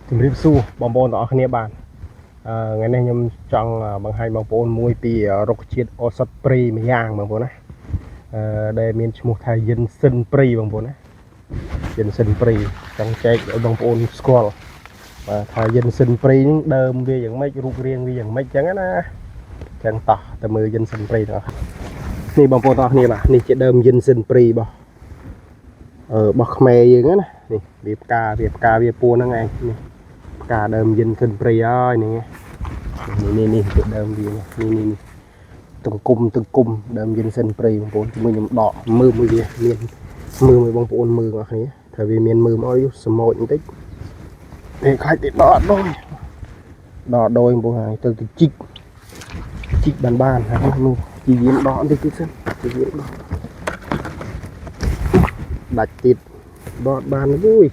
ជំរាបសួរបងប្អូនទាំងអស់គ្នាបាទថ្ងៃនេះខ្ញុំចង់បង្ហាញបងប្អូនមួយពីរុក្ខជាតិឱសថព្រៃមួយយ៉ាងបងប្អូនណាដែលមានឈ្មោះថាយិនសិនព្រៃបងប្អូនណាយិនសិនព្រៃចង់ចែកឲ្យបងប្អូនស្គាល់បាទថាយិនសិនព្រៃហ្នឹងដើមវាយ៉ាងម៉េចរូបរាងវាយ៉ាងម៉េចចឹងណាចឹងតោះទៅមើលយិនសិនព្រៃទាំងអស់នេះបងប្អូនទាំងអស់គ្នាបាទនេះជាដើមយិនសិនព្រៃរបស់របស់ខ្មែរយើងណានេះវាផ្កាវាផ្កាវាពួនហ្នឹងឯងនេះ ផ្កាដើមយិនសិនព្រៃហើយនេះនេះនេះនេះគឺដើមវានេះនេះនេះទង្គំទង្គំដើមយិនសិនព្រៃបងប្អូនជាមួយខ្ញុំដកមើលមួយវាមានមើលមួយបងប្អូនមើលបងប្អូនគ្នាថាវាមានមើលមកឲ្យសមោចបន្តិចនេះខ្លាចទីដកដោយដកដោយបងប្អូនហើយទៅទៅជីកជីកបានបានហើយនោះជីយាមដកបន្តិចទៀតសិនជីយាមដកដាច់ទៀតដកបានអូយ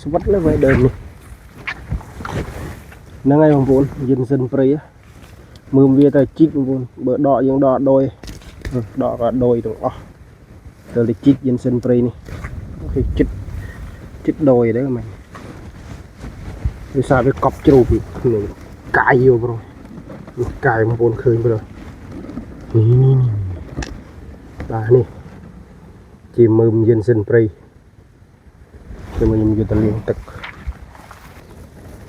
ស្វិតលើវ៉ៃដើមនេះ ហ្នឹងហើយបងប្អូនយិនសិនព្រៃមើមវាទៅជីកបងប្អូនបើដកយើងដកដោយដកក៏ដោយទាំងអស់ទៅទៅជីកយិនសិនព្រៃនេះអូខេចិត្តចិត្តដោយដែរមែនវាសាវាកប់ជ្រូកនេះកាយយោប្រូនេះកាយបងប្អូនឃើញប្រូនេះនេះនេះបាទនេះជាមើមយិនសិនព្រៃខ្ញុំយកទៅលាងទឹក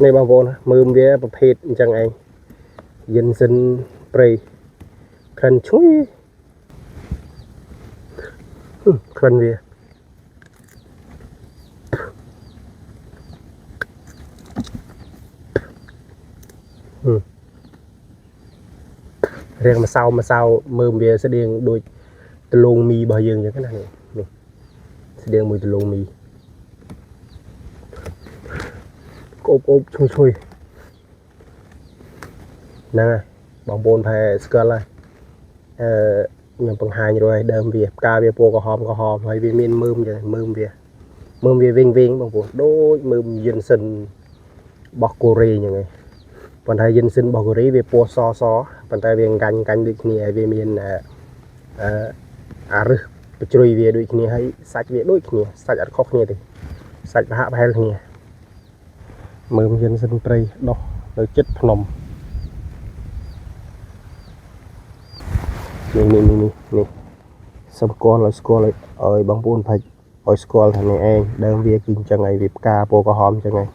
នេះបងប្អូនមើមវាប្រភេទអញ្ចឹងឯងយិនសិនព្រៃក្លិនឈ្ងុយហឹមក្លិនវាហឹមរាងម្សៅម្សៅមើមវាស្តៀងដូចដលងមីរបស់យើងអញ្ចឹងណានេះនេះស្តៀងមួយដលងមីក្អូបក្អូបឈ្ងុយឈ្ងុយហ្នឹងហើយបងប្អូនផែស្គាល់ហើយអឺខ្ញុំបង្ហាញរួចហើយដើមវាផ្កាវាពណ៌ក្រហមក្រហមហើយវាមានមើមចឹងមើមវាមើមវាវិញវិញបងប្អូនដូចមើមយិនសិនរបស់កូរ៉េចឹងឯងប៉ុន្តែយិនសិនរបស់កូរ៉េវាពណ៌សសប៉ុន្តែវាកាញ់កាញ់ដូចគ្នាហើយវាមានអឺអឺអារឹសបជ្រុយវាដូចគ្នាហើយសាច់វាដូចគ្នាសាច់អត់ខុសគ្នាទេសាច់ប្រហាក់ប្រហែលគ្នាមើមយិនសិនព្រៃដោះនៅចិត្តភ្នំ នេះនេះនេះនេះនេះសំស្គាល់ឲ្យស្គាល់ឲ្យឲ្យបងប្អូនផាច់ឲ្យស្គាល់ថានេះឯងដើមវាគឺអញ្ចឹងឯងវាផ្កាពណ៌ក្រហមអញ្ចឹងឯង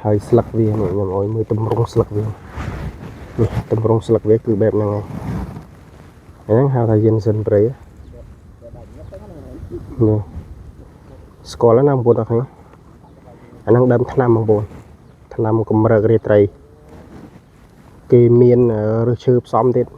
ហើយស្លឹកវានេះខ្ញុំឲ្យមើលតម្រង់ស្លឹកវានេះតម្រង់ស្លឹកវាគឺបែបហ្នឹងឯងហ្នឹងហៅថាយិនសិនព្រៃនេះស្គាល់ហើយណាបងប្អូនអរគ្នាអាហ្នឹងដើមថ្នាំបងប្អូនថ្នាំកម្រើករាត្រីគេមានឫសឈើផ្សំទៀត។